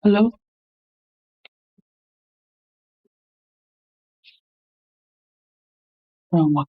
Hello. Oh,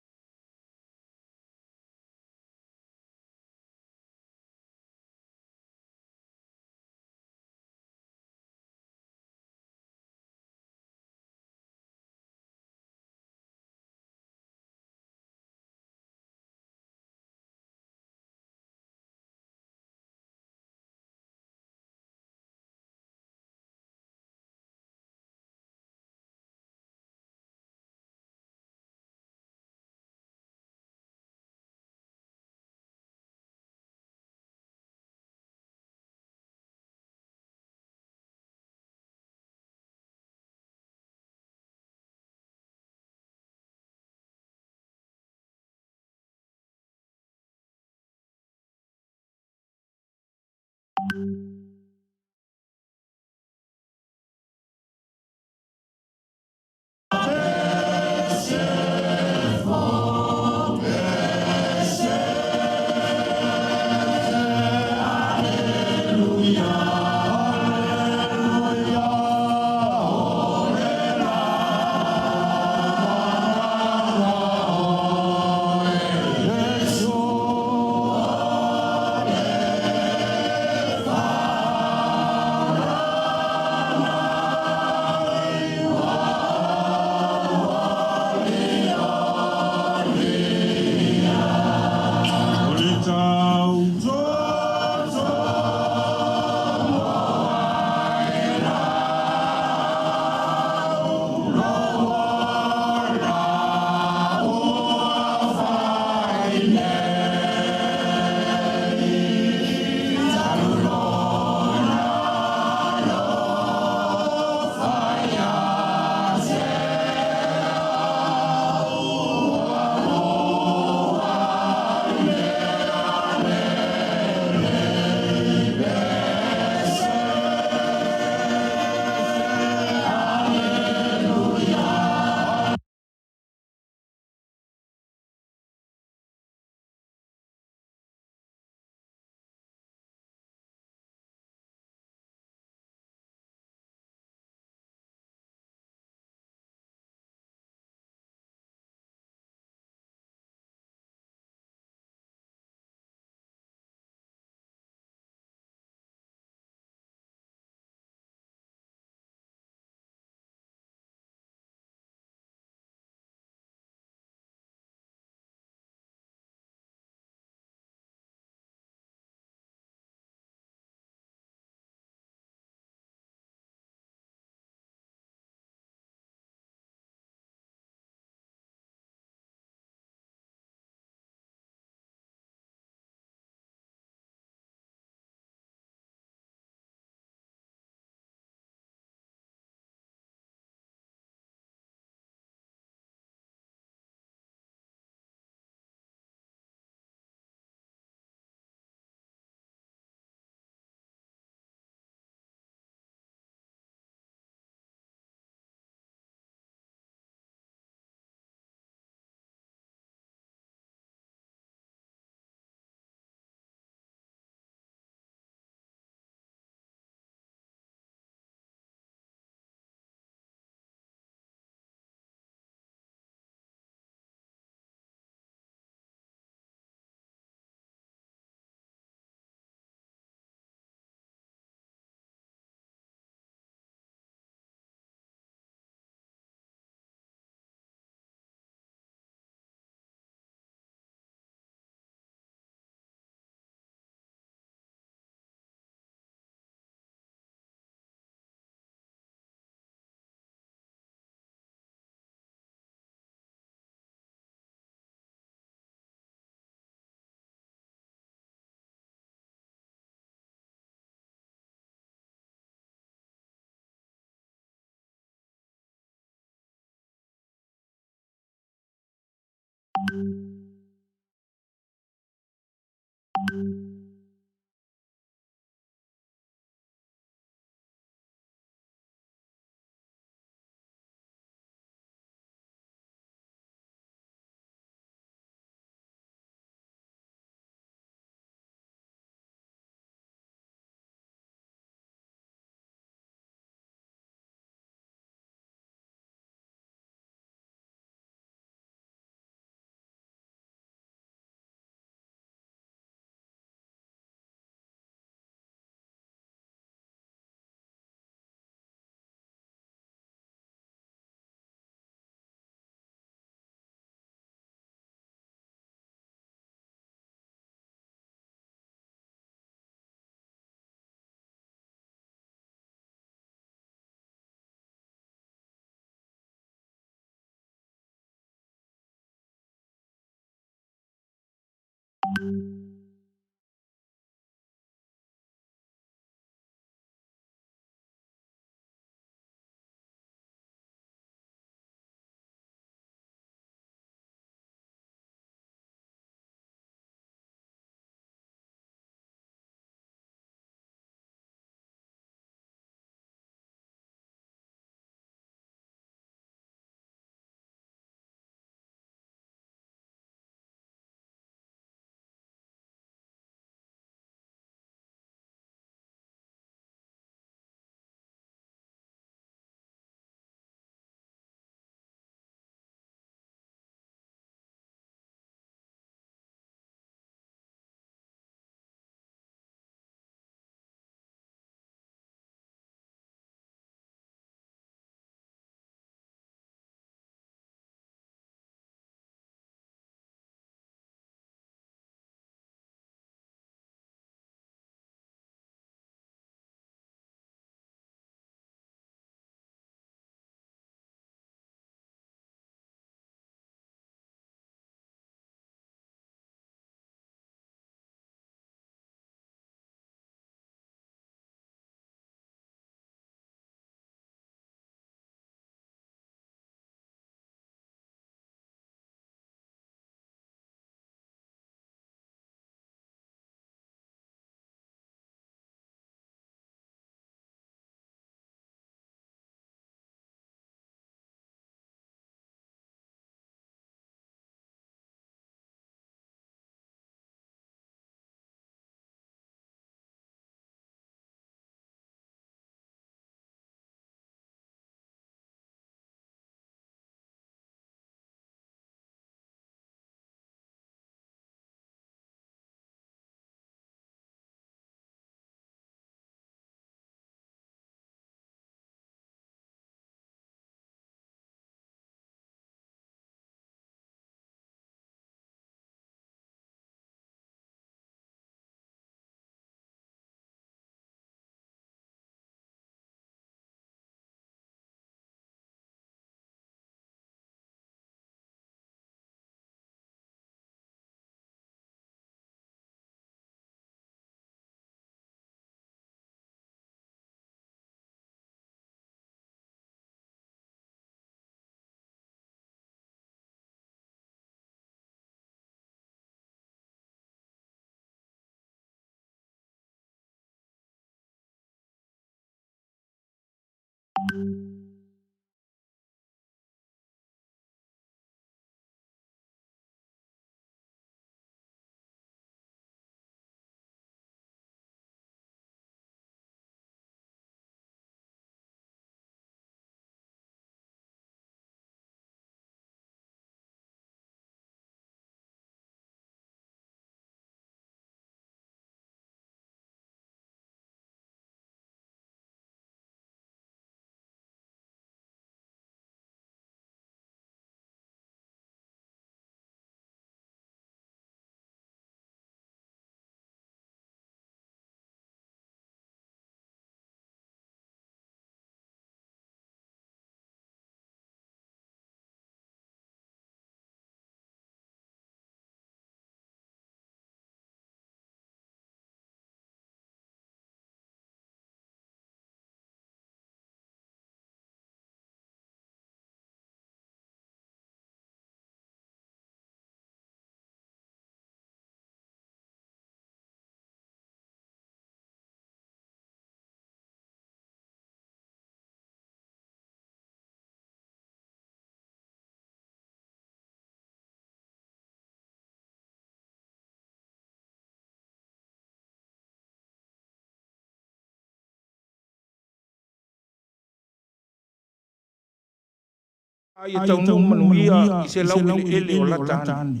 A ia taunuu manuia i se laueleele o lata ane.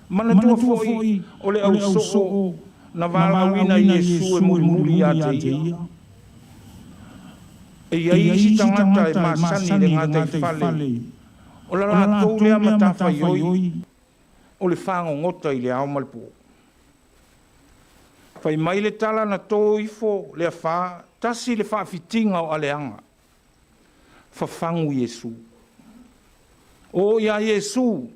Manatua foi o le au soo na valaauina Iesu e mulimuli ia te ia. E i ai isi tagata e masani i le gataifale, o la latou lea matafaioi o le fagogota i le ao ma le po. Fai mai le tala na to ifo le afā, tasi le faafitiga o aleaga, fafagu Iesu. Oo iā Iesu,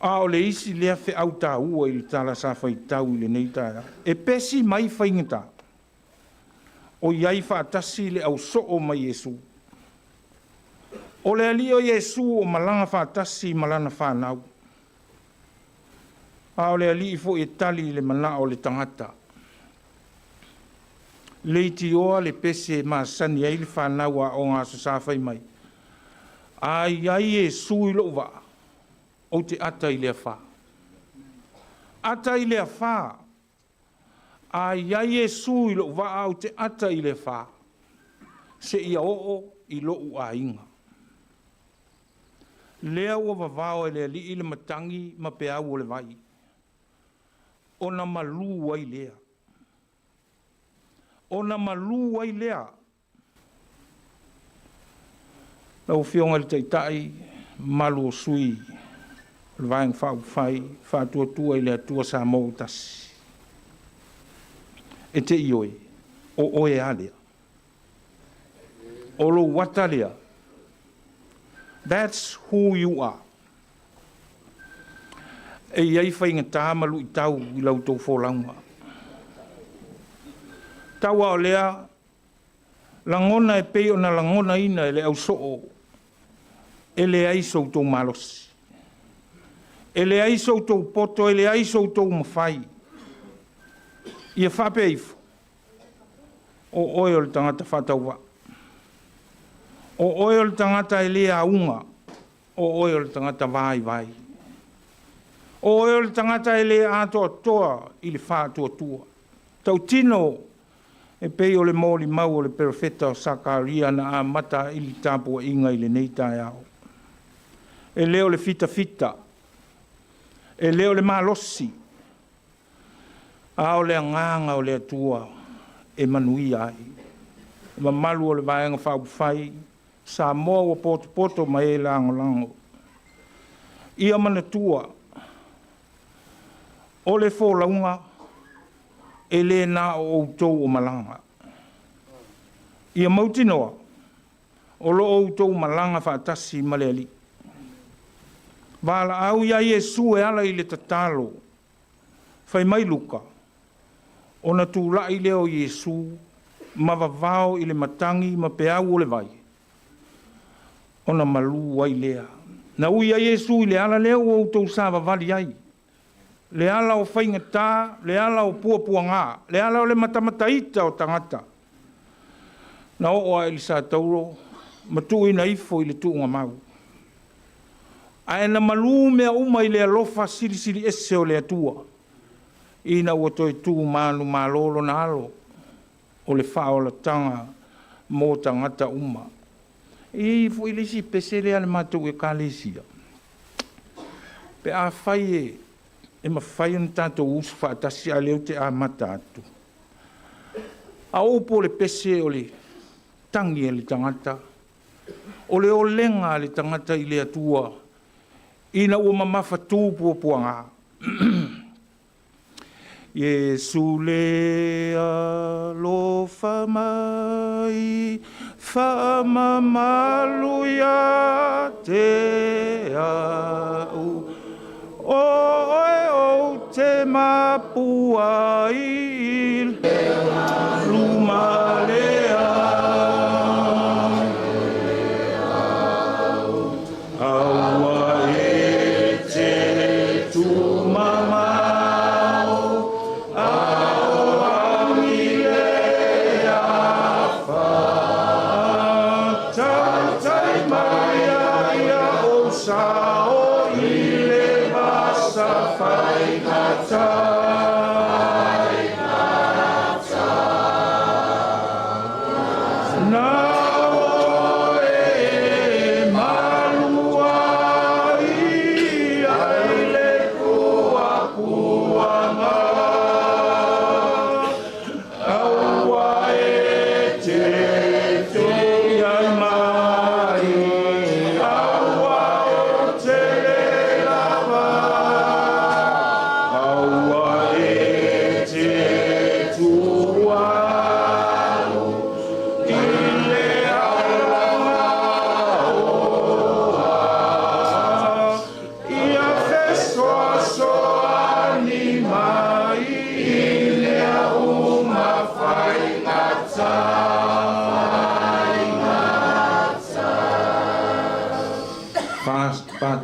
a o le isi lea feau taua i le tala sa faitau i lenei taeao, e pesi mai faigata, o i ai faatasi le au soo ma Iesu. O le Alii o Iesu o malaga faatasi ma lana fanau, a o le Alii foi e tali i le manao o le tagata. Leitioa le pese e masani ai le fanau aoga Aso Sa fai mai, A i ai Iesu i lou vaa, ou te ata i le afā. Ata i le afā. A i ai Iesu i lou vaa, ou te ata i le afā, seia oo i lou aiga. Lea ua vavao e le Alii le matagi ma peau o le vai, ona malū ai lea. Ona malū ai lea. Lau Afioga i le Taitai, mamalu o sui o le Vaega Faaupufai Faatuatua i le Atua Samoa ua Tasi, e te ioe, o oe a lea? O lou ata lea? That's who you are. E i ai faigata ma luitau i la outou folauga. Tau lava o lea, lagona e pei ona lagonaina e le au soo, e leai so outou malosi, e leai so outou poto, e leai so outou mafai. Ia faapea ifo, o oe o le tagata faatauvaa, o oe o le tagata e le auga, o oe o le tagata vaivai, o oe o le tagata e le atoatoa i le faatuatua. Tautino e pei o le molimau o le perofeta o Sakaria na amata ai le tapuaiga i lenei taeao. E le o le fitafita, e le o le malosi, a o le agaga o le Atua e manuia ai. Le mamalu o le Vaega Faaupufai, Samoa ua potopoto ma e lagolago, ia manatua, o le folauga e le na o outou o malaga. Ia mautinoa, o lo o outou malaga faatasi ma le Alii. Valaau ia Iesu e ala i le tatalo. Fai mai Luka, ona tulai lea o Iesu ma vavao i le matagi ma peau o le vai, ona malū ai lea. Na ui ai Iesu i le ala lea ua outou savavali ai, le ala o faigata, le ala o puapuaga, le ala o le matamataita o tagata, na oo lava i le satauro ma tuuina ifo i le tuugamau. Ae na malū mea uma i le alofa silisili ese o le Atua, ina ua toe tu manumalo lona alo o le faaolataga mo tagata uma. E i ai foi le isi pese lea a le matou Ekalesia, pe afai e mafai ona tatou usu faatasi, a o lea ou te amata atu. A o upu o le pese o le tagi a le tagata, o le olega a le tagata i le Atua ina ua mamafatu puapuaga. Iesu le alofa mai, faamamalu ia te au, o oe ou te mapu ai i le luma lea. Aua e te tumamao, a o au i le afa, taitai mai ai a ou sao i le vasa faigata. Na oe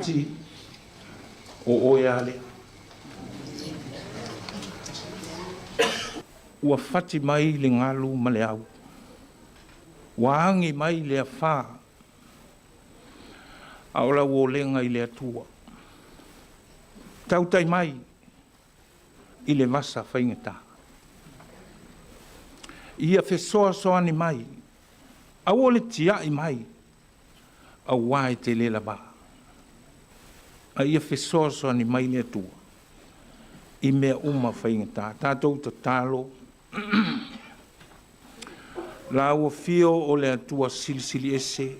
Pati, o oe lava lea. Ua fati mai le galu ma le au, ua agi mai le afa, a o lau olega i le Atua. Tautai mai i le vasa faigata. Ia fesoasoani mai, aua le tiai mai, aua e te le lava. A ia fesoasoani mai le Atua i mea uma faigata. Tatou tatalo Lau Afio o le Atua Silisili Ese,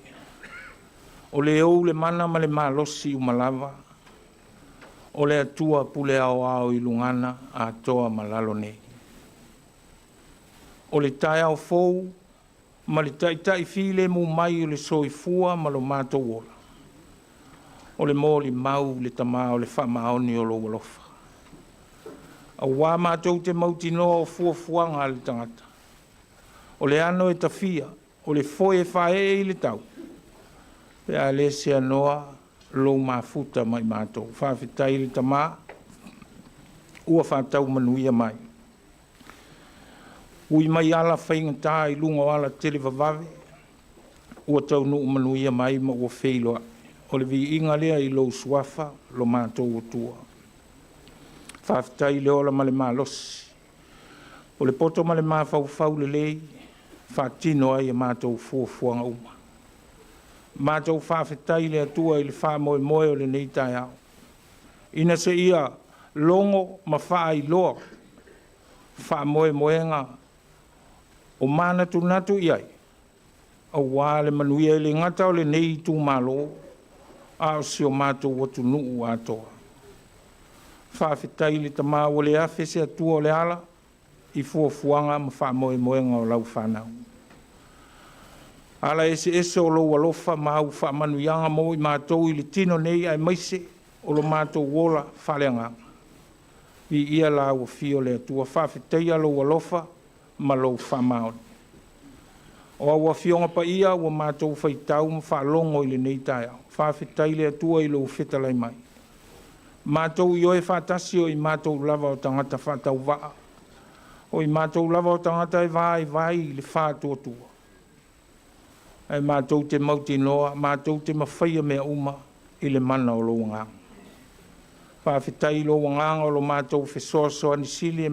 o le ou le mana ma le malosi uma lava, o le Atua pule aoao i lugana atoa ma lalo nei. O le taeao fou ma le taitai filemu mai o le soifua ma lo matou ola, o le molimau le Tama o le faamaoni o lou alofa. Aua matou te mautinoa o fuafuaga a le tagata, o le ano e tafia, o le foe e faaee i le tau, pe a le seanoa lou mafuta ma i matou. Faafetai le Tama ua faatau manuia mai. Ui mai ala faigata i luga o ala televavave, ua taunuu manuia mai ma ua feiloai. O le viiga lea i lou Suafa lo matou Atua. Faafetai le ola ma le malosi, o le poto ma le mafaufau lelei, faatino ai a matou fuafuaga uma. Matou faafetai i le Atua i le faamoemoe o lenei taeao, ina se i logo ma faailoa faamoemoega o manatunatu i ai, aua le manuia e le gata o lenei itumalo, a o si o matou atunuu atoa. Faafetai i le Tama ua le afe se Atua o le ala i fuafuaga ma faamoemoega o lau fanau. Ala eseese o lou alofa ma au faamanuiaga mo i matou i le tino nei aemaise o lo matou ola faaleagaga. Viia lau afio le Atua, faafetaia lou alofa ma lou faamaoni. O au Afioga Paia ua matou faitau ma faalogo i lenei taeao, faafetai le Atua i lou fetalai mai. Matou ioe faatasi o i matou lava o tagata faatauvaa, o i matou lava o tagata e vaivai le faatuatua, ae matou te mautinoa matou te mafaia mea uma i le mana o lou Agaga. Faafetai i lou Agaga o lo matou fesoasoani sili e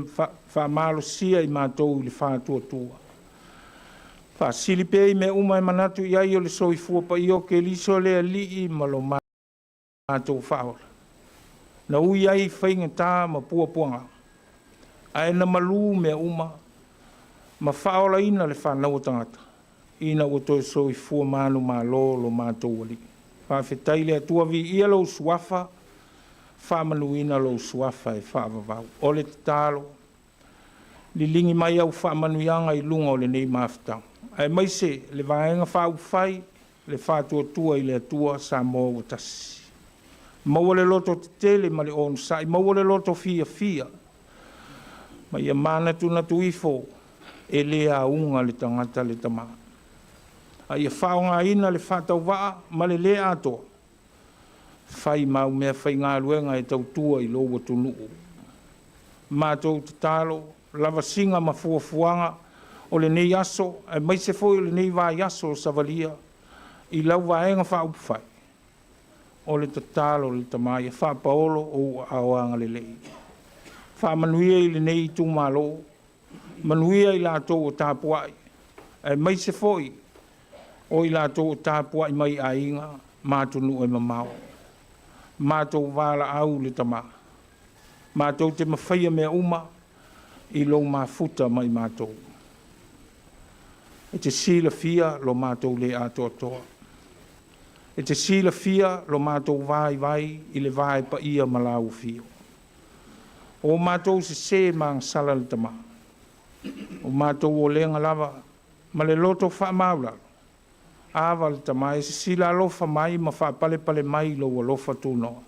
faamalosia i matou i le faatuatua. Faasili pea i mea uma e manatu i ai o le soifua paia o Keriso le Alii ma lo matou Faaola, na ui ai i faigata ma puapuaga, ae na malū mea uma ma faaolaina le fanau a tagata, ina ua toe soifua manumalo lo matou Alii. Faafetai le Atua, viia lou Suafa, faamanuina lou Suafa e faavavau. O le tatalo, liligi mai au faamanuiaga i luga o lenei mafutaga, aemaise le Vaega Faaupufai le Faatuatua i le Atua Samoa ua Tasi. Maua le loto tetele ma le onosai, maua le loto fiafia, ma ia manatunatu ifo e le auga le tagata le Tama, a ia faaaogaina le faatauvaa ma le le atoa, fai ma au meafaigaluega e tautua i lou atunuu. Matou tatalo, lavasiga ma fuafuaga o lenei aso aemaise foi o lenei vaiaso o savalia i lau Vaega Faaupufai, o le tatalo i le Tama ia faapaolo ou aao agalelei, faamanuia i lenei itumalo, manuia i latou o tapuai, aemaise foi o i latou o tapuai mai aiga ma atunuu e mamao. Matou valaau le Tama, matou te mafaia mea uma i lou mafuta ma i matou. E te silafia lo matou le atoatoa, e te silafia lo matou vaivai i le va e paia ma lau afio. O matou sesē ma agasala le Tama, o matou olega lava ma le loto faamaualalo. Ava le Tama e silasila alofa mai ma faapalepale mai i lou alofa tunoa.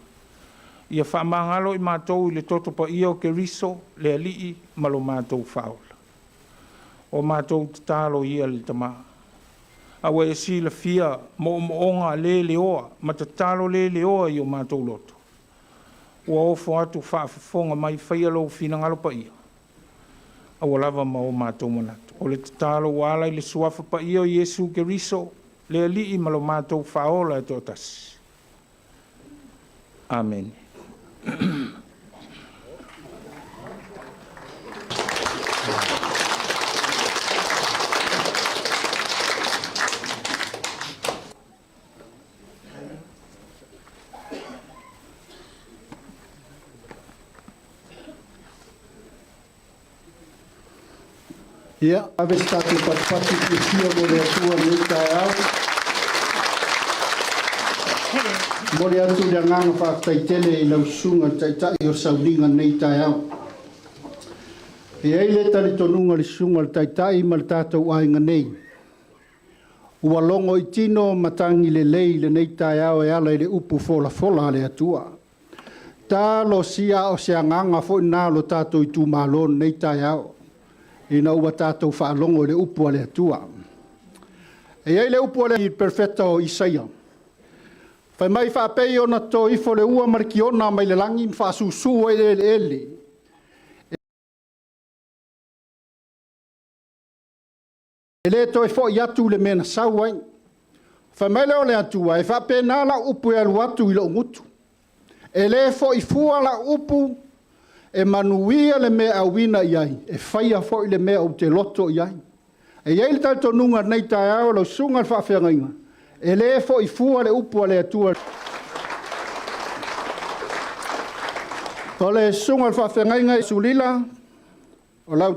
Ia faamagalo i matou i le toto paia o Keriso le Alii ma lo matou Faaola. O matou tatalo ia le Tama, A ua e silafia moomooga le leoa ma tatalo le leoa i o matou loto, ua ofo atu faafofoga mai, faia Lou finagalo paia aua lava ma o matou manatu. O le tatalo ua ala i le Suafa Paia o Iesu Keriso, le Alii ma lo matou Faaola e toatasi. Amene. Ia, ave se tatou patupatu fiafia mo le Atua i lenei taeao. E momoli atu le agaga faafetai tele i lau Susuga i le Taitai o le sauniga i lenei taeao. E i ai le talitonuga i le Susuga i le Taitai ma le tatou aiga nei, ua logo i tino matagi lelei i lenei taeao e ala i le upu folafola a le Atua. Talosia a o se agaga foi lena o lo tatou itumalo i lenei taeao, ina ua tatou faalogo i le upu a le Atua. E i ai le upu a le Perofeta o Isaia, fai mai faapei ona toto ifo le ua ma le tiona mai le lagi ma faasusu ai le eleele, e le toe foi atu i le mea na sau ai. Fai mai lea o le Atua, e faapena lau upu e alu atu i lou gutu, e le foi fua lau upu, e manuia le mea e auina i ai, e faia foi le mea ou te loto i ai. E i ai le talitonuga i lenei taeao lau susuga i le faafeagaiga, e le foi fua le upu a le Atua. O le susuga i le faafeagaiga Sulila, o lau